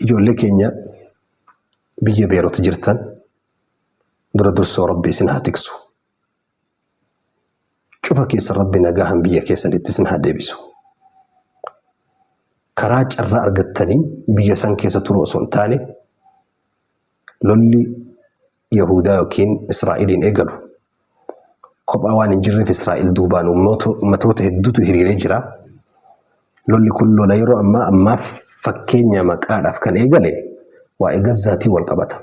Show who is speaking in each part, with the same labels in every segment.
Speaker 1: Ijoollee keenya biyya Beerut jirtan dura dursoo Rabbi isin haa tiksu. Cufa keessa Rabbi nagahan biyya keessanitti isin haa deebisu. Karaa carraa argattanii biyya san keessa turuu osoo hin taane lolli Yahudaa yookiin Israa'eliin eegalu kophaa waan hin jirreef Israa'el duubaan ummatoota hedduutu hiriiree jira. Lolli kun lola yeroo ammaa ammaaf fakkeenya maqaadhaaf kan eegale waa'ee Gazzaatiin wal qabata.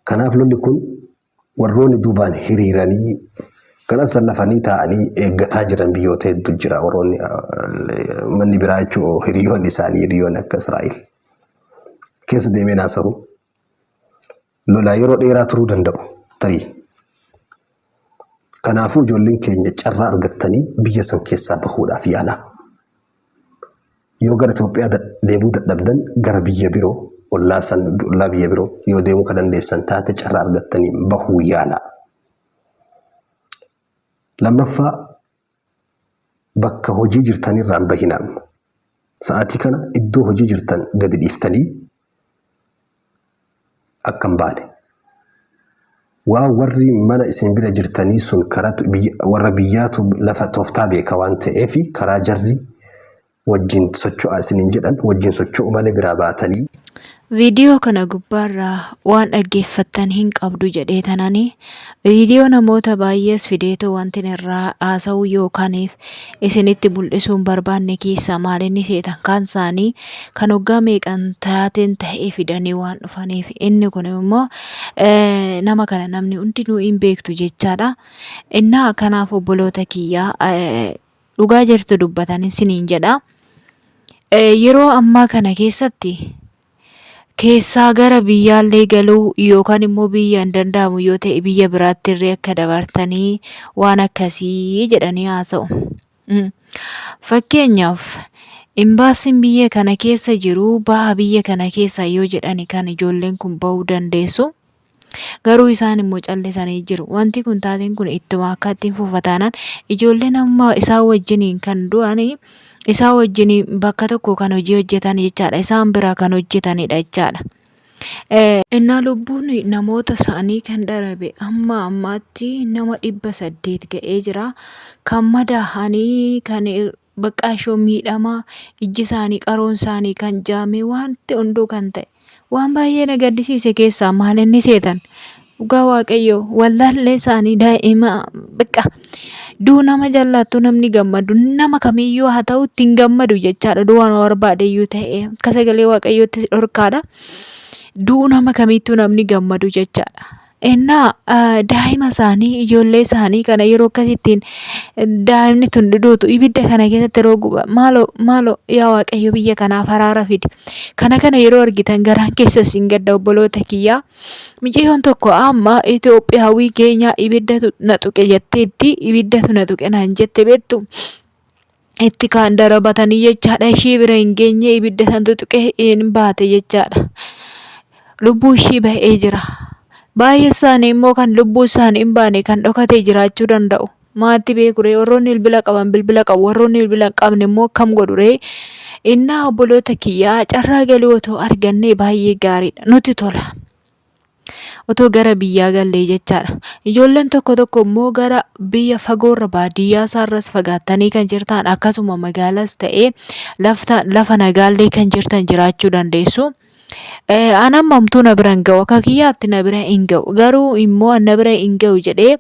Speaker 1: Kanaaf lolli kun warroonni duubaan hiriiranii kan as lafanii taa'anii eeggataa jiran biyyoota hedduu jira. Warroonni manni biraa jechuun hiriyoonni isaanii hiriyoonni akka Israa'el keessa deemee naasahu lolaa yeroo dheeraa turuu danda'u tarii. Kanaafuu ijoolleen keenya carraa argattanii biyya san keessaa bahuudhaaf yaalaa. Yoo gara Itoophiyaa deemuu dadhabdan gara biyya biroo ollaa san ollaa biyya biroo yoo deemuu kan dandeessan taate carraa argattanii bahuu yaalaa. Lammaffaa bakka hojii jirtanirraa hin bahinaa amma. Sa'aatii kana iddoo hojii jirtan gadi dhiiftanii akka hin baane. Waa warri mana isin bira jirtanii sun karaa warra biyyaatu lafa tooftaa beeka waan ta'eef karaa jarri wajjin socho'aa isiniin jedhan wajjin socho'u malee biraa baatanii.
Speaker 2: Viidiyoo kana gubbaarraa waan dhaggeeffattan hin qabdu jedhee tanani viidiyoo namoota baay'ees fideetoo wantin irraa haasa'uu yookaaniif isinitti mul'isuu hin barbaanne keessaa maal inni seetan kaan isaanii kan waggaa meeqan taateen ta'ee fidanii waan dhufaniif inni kun immoo nama kana namni hundinuu hin beektu jechaadha. Innaa kanaaf obboloota kiyyaa dhugaa jirtu dubbatan isiniin jedha. Yeroo ammaa kana keessatti keessaa gara biyyaallee galuu yookaan immoo biyya hin danda'amu yoo ta'e biyya biraatti illee akka dabartanii waan akkasii jedhanii haasa'u. Fakkeenyaaf imbaasiin biyya kana keessa jiru baha biyya kana keessaa yoo jedhani kan ijoolleen kun bahuu dandeessu. Garuu isaan immoo callisanii jiru. Wanti kun taateen kun ittuma akka ittiin fufa taanaan ijoolleen amma isaan wajjiniin kan du'an isaan wajjiniin bakka tokko kan hojii hojjetan jechaadha. Isaan biraa kan hojjetanidha jechaadha. Innaa lubbuun namoota isaanii kan darabe amma ammaatti nama 800 ga'ee jira. Kan madaahanii kan baqqaashoo miidhamaa ijji isaanii qaroon isaanii kan jaame wanti hunduu kan ta'e. Waan baay'ee na gaddisiise keessaa maal inni seetan? Dhugaa Waaqayyoo wallaallee isaanii daa'ima bakka duu nama jallaattu namni gammadu nama kamiyyuu haa ta'u ittiin gammadu jechaadha. Du'a waan barbaade iyyuu ta'e akka sagalee Waaqayyootti dhorkaadha. Du'uu nama kamiittuu namni gammadu jechaadha. Ennaa daa'ima isaanii ijoollee isaanii kana yeroo akkasittiin daa'imni tun duutu ibidda kana keessatti yeroo guba maaloo maaloo yaa Waaqayyo biyya kanaaf araara fidi. Kana kana yeroo argitan garaan keessa isin gadda obboloota kiyyaa. Micayyoon tokko amma Itoophiyaawii keenya ibiddatu na tuqe jetteetti ibiddatu na tuqe naan jette beektu. Itti kaan darabatanii jechaadha ishii bira hin geenye ibidda santu tuqe hin baate jechaadha. Lubbuu ishii ba'ee jira. Baay'ee isaanii immoo kan lubbuu isaanii hin baane kan dhokatee jiraachuu danda'u. Maatti beeku ree warroonni bilbila qaban bilbila qabu warroonni bilbila hin qabne immoo akkam godhu ree. Innaa obboloota kiyyaa carraa galuu otoo argannee baay'ee gaariidha nutti tola. Otoo gara biyyaa gallee jechaadha. Ijoolleen tokko tokko immoo gara biyya fagoorra baadiyyaa isaarras fagaattanii kan jirtan akkasuma magaalaas ta'ee lafta lafa nagaallee kan jirtan jiraachuu dandeessu. An amma homtuu na bira hin ga'u akka kiyyaatti na bira hin ga'u garuu immoo na bira hin ga'u jedhee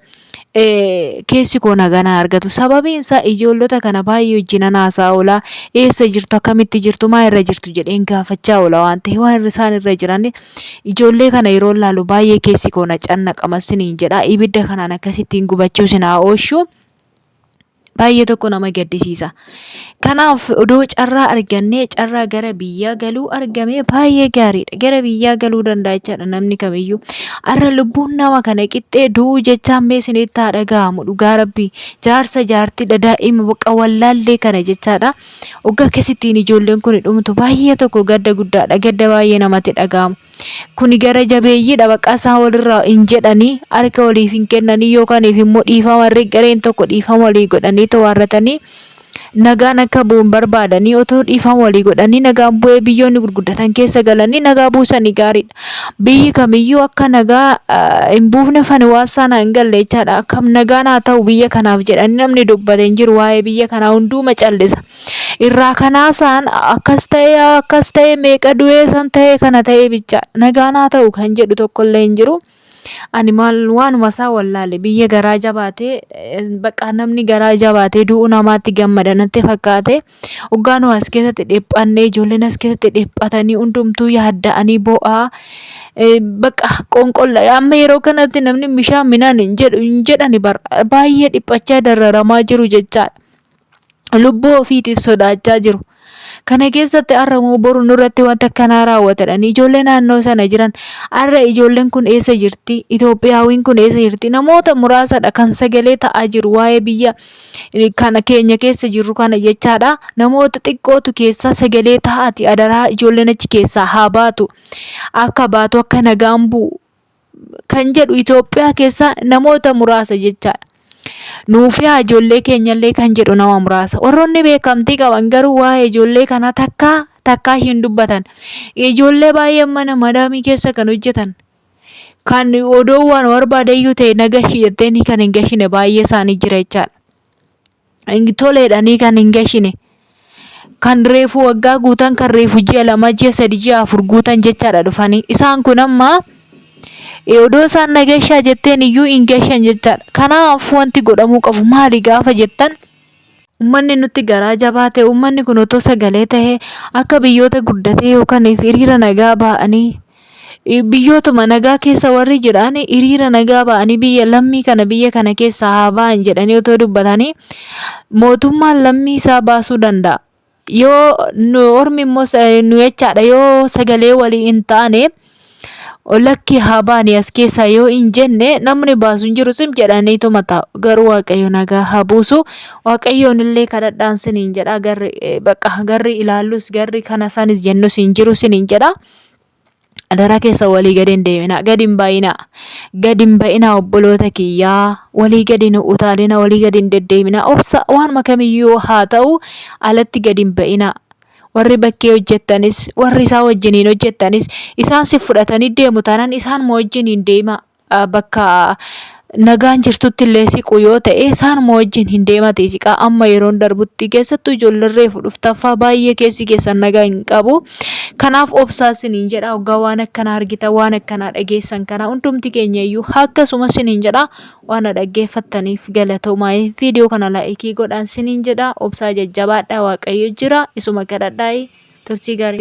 Speaker 2: keessi koo nagaa na argatu. Sababiin isaa ijoollota kana baay'ee wajjinan haasaa oola. Eessa jirtu akkamitti jirtu maa irra jirtu jedheen gaafachaa oola waan ta'eef waan isaan irra jiran ijoollee kana yeroo laalu baay'ee keessi koo na cannaqama siniin jedha. Ibidda kanaan akkasittiin gubachuu sin haa oolchu. Baay'ee tokko nama gaddisiisa. Kanaaf odoo carraa argannee carraa gara biyyaa galuu argamee baay'ee gaariidha. Gara biyyaa galuu danda'a jechaadha namni kamiyyuu. Har'a lubbuun nama kana qixxee du'uu jechaan mee isinitti haa dhaga'amu dhugaa rabbii. Jaarsa jaartiidha daa'ima boqqa wallaallee kana jechaadha. Oggaa akkasittiin ijoolleen kun dhumtu baay'ee tokko gadda guddaadha. Gadda baay'ee namatti dhaga'amu. Kuni gara jabeeyyiidha baqa isaan walirraa hin jedhanii harka waliif hin kennanii yookaaniif immoo dhiifama warri gareen tokko dhiifama walii godhanii to'arratanii Nagaan akka bu'u hin barbaadanii otoo dhiifama walii godhanii nagaan bu'ee biyyoonni gurguddatan keessa galanii nagaa buusanii gaariidha. Biyyi kamiyyuu akka nagaa hin buufne fani waan isaan hin galle jechaadha. Akkam nagaan haa ta'u biyya kanaaf jedhanii namni dubbate hin jiru waa'ee biyya kanaa hunduuma callisa. Irraa kanaa isaan akkas ta'ee akkas ta'ee meeqa du'ee san ta'ee kana ta'ee bicha nagaan haa ta'u kan jedhu tokkollee hin jiru. Ani maal waanuma isaa wallaale biyya garaa jabaatee bakka namni garaa jabaatee du'uu namaatti gammada natti fakkaate. Hoggaa nu as keessatti dhiphannee ijoolleen as keessatti dhiphatanii hundumtuu yaadda'anii boo'aa bakka qonqolla amma yeroo kanatti namni bishaan minaan hin jedhu hin jedhani bar baay'ee dhiphachaa dararamaa jiru jechaadha. Lubbuu ofiitiif sodaachaa jiru. Kana keessatti har'a moo boru nurratti wanta akkanaa raawwatadhani ijoollee naannoo sana jiran har'a ijoolleen kun eessa jirti? Itoophiyaawwiin kun eessa jirti? Namoota muraasadha kan sagalee ta'aa jiru waa'ee biyya kana keenya keessa jirru kana jechaadha. Namoota xiqqootu keessaa sagalee ta'aati adaraa ijoolleen achi keessaa haa baatu. Akka baatu akka nagaan bu'u kan jedhu Itoophiyaa keessa namoota muraasa jechaadha. Nuuf yaa ijoollee keenyallee kan jedhu nama muraasa. Warroonni beekamtii qaban garuu waa'ee ijoollee kanaa takkaa takkaa hin dubbatan. Ijoollee baay'een mana madaamii keessa kan hojjetan kan odoo waan barbaadeyyuu ta'e na gashi jetteeni kan hin gashine baay'ee isaanii jira jechaadha. Toleedhanii kan hin gashine. Kan reefu waggaa guutan kan reefu ji'a 2 ji'a 3 ji'a 4 guutan jechaadha dhufanii. Isaan kun amma odoo isaan na gashaa jetteen iyyuu hin gashan jechaadha. Kanaaf wanti godhamuu qabu maali gaafa jettan Uummanni nutti garaa jabaate uummanni kun otoo sagalee ta'ee akka biyyoota guddatee yookaan hiriira nagaa ba'anii biyyootuma nagaa keessa warri jiran hiriira nagaa ba'anii biyya lammii kana biyya kana keessaa haa ba'an jedhanii otoo dubbatanii mootummaan lammii isaa baasuu danda'a. Yoo nu ormi immoo nu jechaadha yoo sagalee walii hin taane lakki haa baani as keessaa yoo hin jenne namni baasu hin jiru sim jedhaniituma taa'u. Garuu Waaqayyo nagaa haa buusu. Waaqayyoon illee kadhadhaan siniin jedha garri bakka garri ilaallus garri kana sanis jennus hin jiru siniin jedha. Adaraa keessa walii gadi hin deeminaa, gadi hin ba'inaa, gadi hin ba'inaa obboloota kiyyaa, walii gadi hin utaalinaa, walii gadi hin deddeeminaa, obsa waanuma kamiyyuu haa ta'u alatti gadi hin ba'inaa. Warri bakkee hojjettanis, warri isaan wajjiniin hojjettanis, isaan si fudhatanii deemu taanaan isaanuma wajjiniin deemaa. Bakka nagaan jirtutti illee siqu yoo ta'e isaanuma wajjin hin deemati siqaa amma yeroon darbutti keessattuu ijoolleen reefu dhuftaffaa baay'ee keessi keessan nagaa hin qabu. Kanaaf obsaa isiniin jedha hoggaa waan akkanaa argitan waan akkanaa dhageessan kana hundumti keenya iyyuu akkasuma isiniin jedha waan na dhaggeeffattaniif galatoomaa viidiyoo kana laayikii godhaan isiniin jedha obsaa jajjabaadhaa waaqayyo jira isuma kadhadhaa turtii gaarii.